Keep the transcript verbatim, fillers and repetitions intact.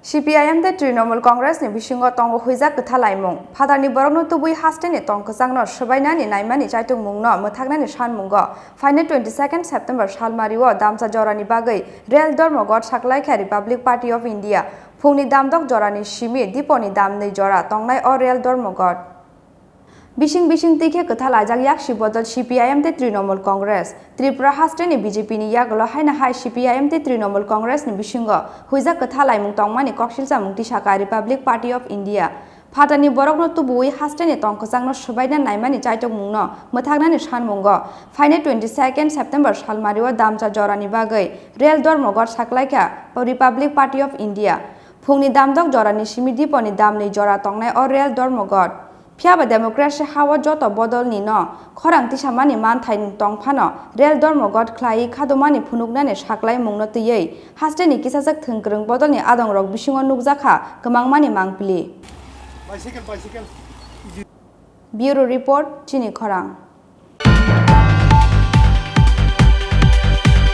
C P I M tei Trinamool Congress ni bisingo tongo huijak kwtha laimung. Phatarni borokno tubui hasteni tong kwchangno swbainani naimani chaitokmungno mwthaknani sanmungo phainai twenty second September salmario damcha jorani bagwi Rel Dharmagot saklaikha Republic Party of India. Phungni damdok jorani simi diponi damnwi jora tongnai o Rel Dharmagot. Bising bising twi khe kwtha laijak yaksi bodol C P I M tei Trinamool Congress. Tripura hasteni B J P ni yagulo haino hai C P I M tei Trinamool Congress ni bisingo huijak kwtha laimung tongmani koksil chamung tisaka Republic Party of India. Phatarni borokno tubuwi hasteni tong kwchangno swbaina naimani chaitokmungno mwthaknani sanmungo phainai twenty second September salmario damcha jorani bagwi Rel Dharmagot saklaikha Republic Party of India. Phungni damdok jorani simi diponi damnwi jora tongnai o Rel Dharmagot. Phiyaba democracy hao joto bodolni no khorang tisamani manthai tong phano Rel Dharmagot khlaiwi khadumani phunuknani saklaimungno twiwi hasteni kisajak thwngkwrwng bodolni adongrok bisingo nukjakha kwmangmani mangpili. Bureau Report, Chini Khorang.